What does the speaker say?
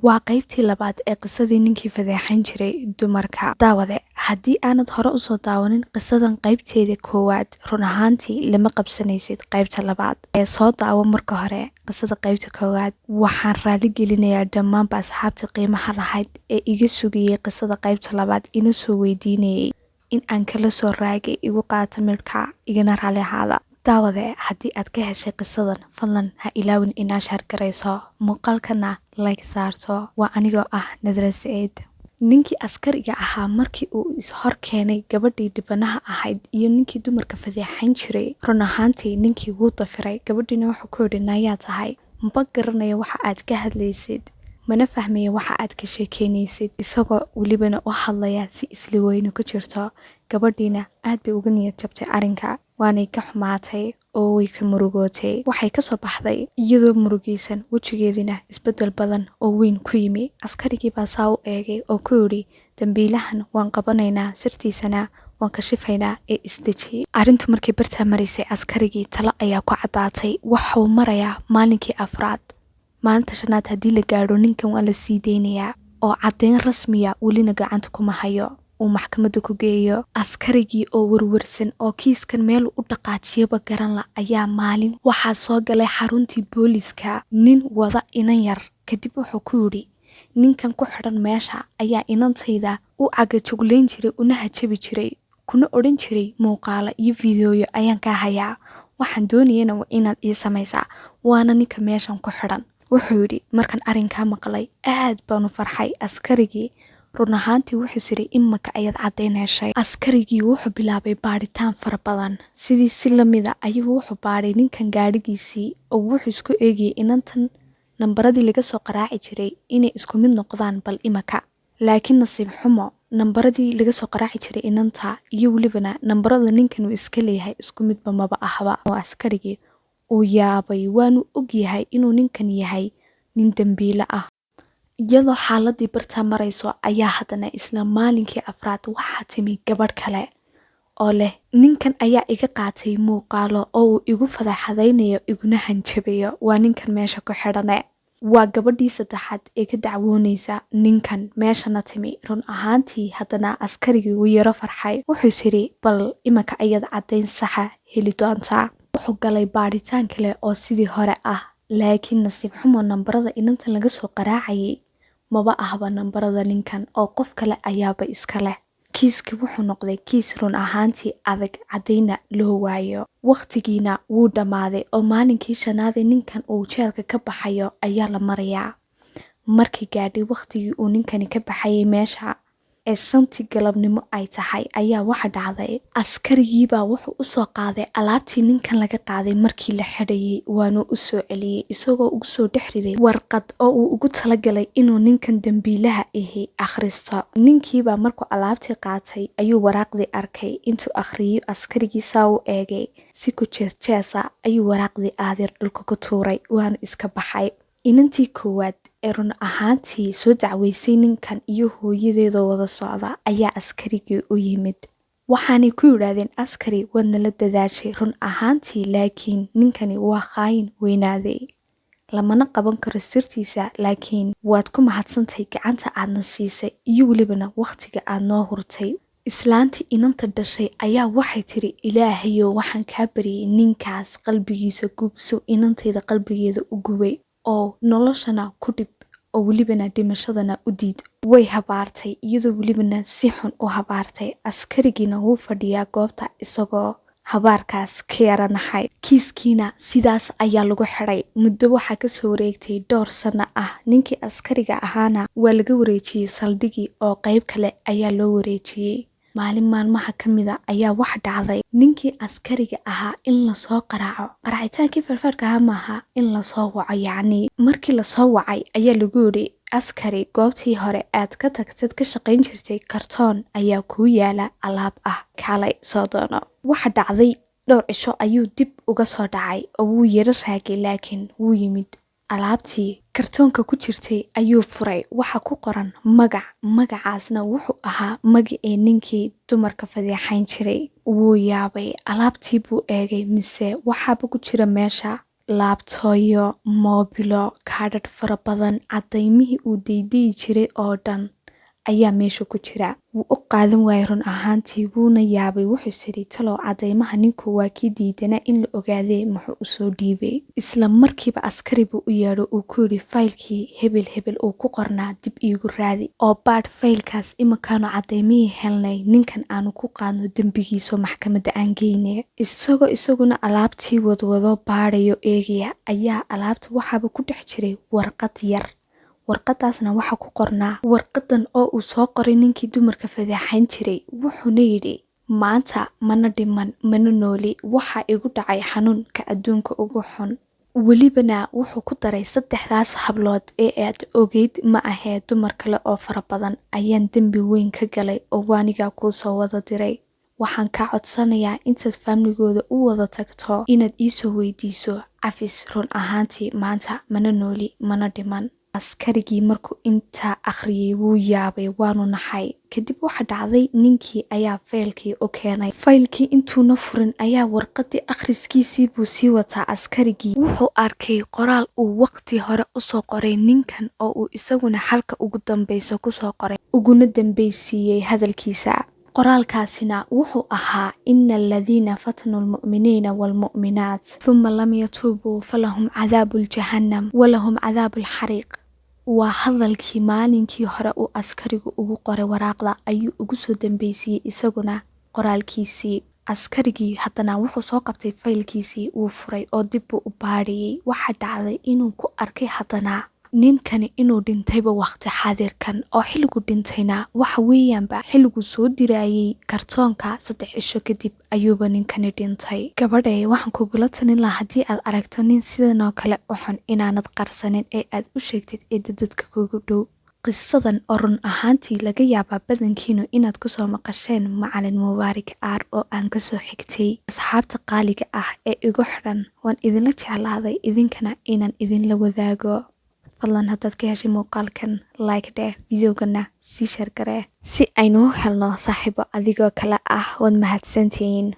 Waa qaybtii labaad ee qisadii ninkii fadeexan jiray dumarka. Daawade, haddii aanad hore usoo daawanin qisadan qaybteeda koowaad, run ahaantii lama qabsanaysid qaybta labaad ee soo daawo marka hore qisada qaybta koowaad. Waxaan raali gelinayaa dhammaanba asxaabta qiimaha lahayd ee iga sugayay qisada qaybta labaad, ina soo weydiinayay in aan kala soo raagay. Igu qaata midhka, igana raali ahaada. Daawade, haddii aad ka heshay qisadan, fadlan ha ilaawin inaa share garayso muuqaalkana, like saarto. Waa anigoo ah Nadra Saciid. Ninkii askariga ahaa markii uu is-hor keenay gabadhii dhibanaha ahayd iyo ninkii dumarka fadeexan jiray, run ahaantii ninkii wuu dafiray. Gabadhiina wuxuu ku yidhi, "Nayaa tahay? Maba garanayo waxa aad ka hadlaysid, mana fahmaya waxa aad ka sheekeynaysid," isagoo welibana u hadlaya si isla weyne ku jirto. Gabadhiina aad bay uga niyad jabtay arrinka, waanay ka xumaatay oo way ka murugootay. Waxay kasoo baxday iyadoo murugaysan, wejigeediina isbedel badan oo weyn ku yimi. Askarigii baa saa u eegay oo ku yidhi, "Dambiilahan waan qabanaynaa, sirtiisana waan kashifaynaa ee isdejiyey." Arrintu markay bartaa maraysay, askarigii talo ayaa ku caddaatay. Waxuu marayaa maalinkii afraad. Maalinta shanaad haddii la gaadho, ninkan waa la sii deynayaa, oo caddeyn rasmiya welina gacanta kuma hayo uu maxkamadda ku geeyo. Askarigii oo werwersan oo kiiskan meel u dhaqaajiyaba garan la ayaa maalin waxaa soo galay xaruntii booliska nin wada inan yar. Kadib wuxuu ku yidhi, "Ninkan ku xidhan meesha ayaa inantayda u cagajuglayn jiray, una hajabi jiray, kuna odhan jiray muuqaalo iyo fiidiyooyo ayaan kaa hayaa, waxaan doonayana waa inaad ii samaysaa, waana ninka meeshan ku xidhan." Wuxuu yidhi, "Markaan arrinkaa maqlay aad baanu farxay." Askarigii run ahaantii wuxuu siri, "Imaka ayaad caddayn heshay." Askarigii wuxuu bilaabay baadhitaan fara badan. Sidii si lamida ayuu wuxuu baadhay ninkan gaadhigiisii, oo wuxuu isku eegayay inantan nambaradii laga soo qaraaci jiray inay isku mid noqdaan bal imaka. Laakiin nasiib xumo, nambaradii laga soo qaraaci jiray inanta iyo welibana nambarada ninkan uu iska leeyahay isku midba maba ahba, oo askarigii uu yaabay, waanu ogyahay inuu ninkan yahay nin dambiile ah. Iyadoo xaaladii bartaa marayso ayaa haddana isla maalinkii afraad waxaa timi gabadh kale oo leh, "Ninkan ayaa iga qaatay muuqaalo oo uu igu fadeexadaynayo, iguna hanjabayo, waa ninkan meesha ku xidhane." Waa gabadhii saddexaad ee ka dacwoonaysa ninkan meeshana timi. Run ahaantii haddana askarigii wuu yaro farxay. Wuxuu is yidhi, "Bal imanka ayaad caddayn saxa heli doontaa." Wuxuu galay baadhitaan kale oo sidii hore ah, laakiin nasiib xumo, nambarada inantan laga soo qaraacayay maba ahba nambarada ninkan, oo qof kale ayaaba iska leh. Kiiskii wuxuu noqday kiis run ahaantii adag, caddayna loo waayo. Wakhtigiina wuu dhammaaday, oo maalinkii shanaadee ninkan uu jeelka ka baxayo ayaa la marayaa. Markii gaadhay wakhtigii uu ninkani ka baxayay meesha ee 5-tii galabnimo ay tahay, ayaa waxa dhacday askarigiibaa wuxuu usoo qaaday alaabtii ninkan laga qaaday markii la xidhayay, waanu usoo celiyey isagoo ugu soo dhex riday warqad oo uu ugu talagalay inuu ninkan dambiilaha ahi akhristo. Ninkiibaa markuu alaabtii qaatay ayuu waraaqdii arkay. Intuu akhriyey, askarigii saa u eegay, si ku jeesjeesa ayuu waraaqdii aadeer dhulka ku tuuray, waana iska baxay. Inantii koowaad ee run ahaantii soo dacweysay ninkan iyo hooyadeedoo wada socda ayaa askarigii u yimid. Waxaanay ku yidhaahdeen, "Askari, waad nala dadaashay run ahaantii, laakiin ninkani waa khaayin weynaaday, lamana qaban karo sirtiisa, laakiin waad ku mahadsantahay gacanta aadna siisay iyo welibana wakhtiga aad noo hurtay." Islaantii inanta dhashay ayaa waxay tiri, "Ilaahayow, waxaan kaa baryay ninkaas qalbigiisa gub sow inantayda qalbigeeda u gubay, oo noloshana ku dhib, oo welibana dhimashadana u diid." Way habaartay, iyadoo welibana si xun u habaartay. Askarigiina wuu fadhiyaa goobta isagoo habaarkaas ka yaranaxay. Kiiskiina sidaas ayaa lagu xiday. Muddo waxaa kasoo wareegtay dhowr sano ah. Ninkii askariga ahaana waa laga wareejiyey saldhigii, oo qeyb kale ayaa loo wareejiyey. Maalin maalmaha ka mida ayaa waxa dhacday ninkii askariga ahaa in lasoo qaraaco. Qaraacitaankii farfaarka ahaa maaha, in lasoo waco yacni. Markii lasoo wacay ayaa lagu yidhi, "Askari, goobtii hore aad ka tagtad ka shaqayn jirtay kartoon ayaa kuu yaala alaab ah, kaalay soo doono." Waxa dhacday dhowr cisho ayuu dib uga soo dhacay, oo wuu yaro raagay, laakiin wuu yimid. Alaabtii kartoonka ku jirtay ayuu furay. Waxa ku qoran magac, magacaasna wuxuu ahaa magacii ninkii dumarka fadeexayn jiray. Wuu yaabay. Alaabtii buu eegay, mise waxaaba ku jira meesha. Laabtooyo, moobilo, kaadhadh fara badan, cadaymihii uu deydayi jiray oo dhan ayaa meesha ku jira. Wuu u qaadan waayey run ahaantii, wuuna yaabay. Wuxuu siri, "Talow cadaymaha ninku waa kii diidanaa in la ogaadee, muxuu usoo dhiibay?" Isla markiiba askari buu u yeedho, uu ku yidhi, "Faylkii hebel hebel uu ku qornaa dib iigu raadi oo baadh faylkaas. Iminkaanu cadaymihii helnay, ninkan aanu ku qaadno dembigiisoo maxkamadda aan geyne." Isagoo isaguna alaabtii wadwado, baadhayo, eegaya, ayaa alaabta waxaaba ku dhex jiray warqad yar. Warqadaasna waxaa ku qornaa warqadan oo uu soo qoray ninkii dumarka fadeexayn jiray. Wuxuuna yidhi, "Maanta mana dhiman mana nooli. Waxaa igu dhacay xanuunka adduunka ugu xun." Welibana wuxuu ku daray, "Saddexdaas hablood ee aad ogeyd ma ahee, dumar kale oo fara badan ayaan dembi weyn ka galay oo waanigaa kuu soo wada diray. Waxaan kaa codsanayaa intaad faamligooda u wada tagto inaad iisoo weydiiso cafis. Run ahaantii maanta mana nooli mana dhiman." Askarigii markuu intaa akhriyey wuu yaabay, waanu naxay. Kadib waxa dhacday, ninkii ayaa faylkii u keenay. Faylkii intuuna furin ayaa warqadii akhriskiisii buu sii wataa askarigii. Wuxuu arkay qoraal uu waqti hore usoo qoray ninkan oo uu isaguna xalka ugu dambeysa kusoo qoray, uguna dambeysiiyey hadalkiisa. Qoraalkaasina wuxuu ahaa, "إن الذين فتنوا المؤمنين والمؤمنات ثم لم يتوبوا فلهم عذاب جهنم ولهم عذاب الحريق." Waa hadalkii maalinkii hore uu askarigu ugu qoray waraaqda ayuu ugu soo dambeysiiyey isaguna qoraalkiisii. Askarigii haddana wuxuu soo qabtay faylkiisii, wuu furay oo dib buu u baadhayey. Waxaa dhacday inuu ku arkay haddana ninkani inuu dhintayba waqti xaadirkan, oo xilligu dhintayna waxa weeyaanba xilliguu soo dirayey kartoonka 3 cisho kadib ayuuba ninkani dhintay. Gabadhay, waxaan kugula talin lahaa, haddii aad aragto nin sidan oo kale u xun, inaanad qarsanin ee aad u sheegtid cidda dadka kugu dhow. Qisadan oo run ahaantii laga yaabaa badankiinu inaad kusoo maqasheen Macalin Mubaarik Aar oo aan kasoo xigtay. Asxaabta qaaliga ah ee igu xidhan, waan idinla jeclaaday idinkana inaan idinla wadaago. Fadlan haddaad ka heshay muuqaalkan, like dheh, videogana sii share garee si aynu u helno saaxiibo adigoo kale ah. Waad mahadsantihiin.